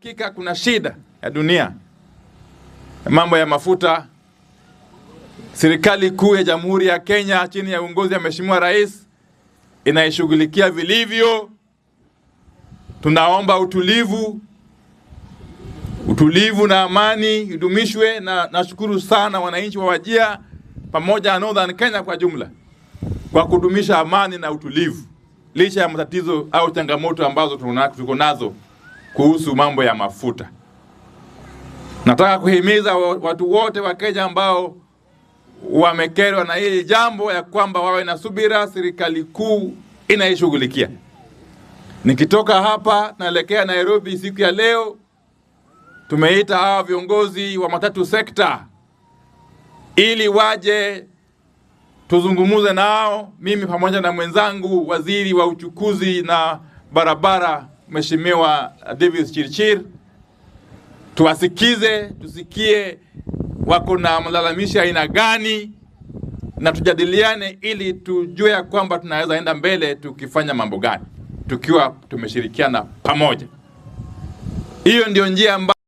Hakika kuna shida ya dunia, mambo ya mafuta. Serikali kuu ya Jamhuri ya Kenya chini ya uongozi wa Mheshimiwa Rais inaishughulikia vilivyo. Tunaomba utulivu, utulivu na amani idumishwe, na nashukuru sana wananchi wa Wajir pamoja na Northern Kenya kwa jumla kwa kudumisha amani na utulivu licha ya matatizo au changamoto ambazo tuko nazo kuhusu mambo ya mafuta. Nataka kuhimiza watu wote wa Kenya ambao wamekerwa na hili jambo ya kwamba wawe na subira, serikali kuu inaishughulikia. Nikitoka hapa naelekea Nairobi siku ya leo, tumeita hawa viongozi wa matatu sekta ili waje tuzungumuze nao, mimi pamoja na mwenzangu waziri wa uchukuzi na barabara Mheshimiwa Davis Chirchir, tuwasikize, tusikie wako na malalamishi aina gani, na tujadiliane ili tujue ya kwamba tunaweza enda mbele tukifanya mambo gani tukiwa tumeshirikiana pamoja. Hiyo ndio njia ambayo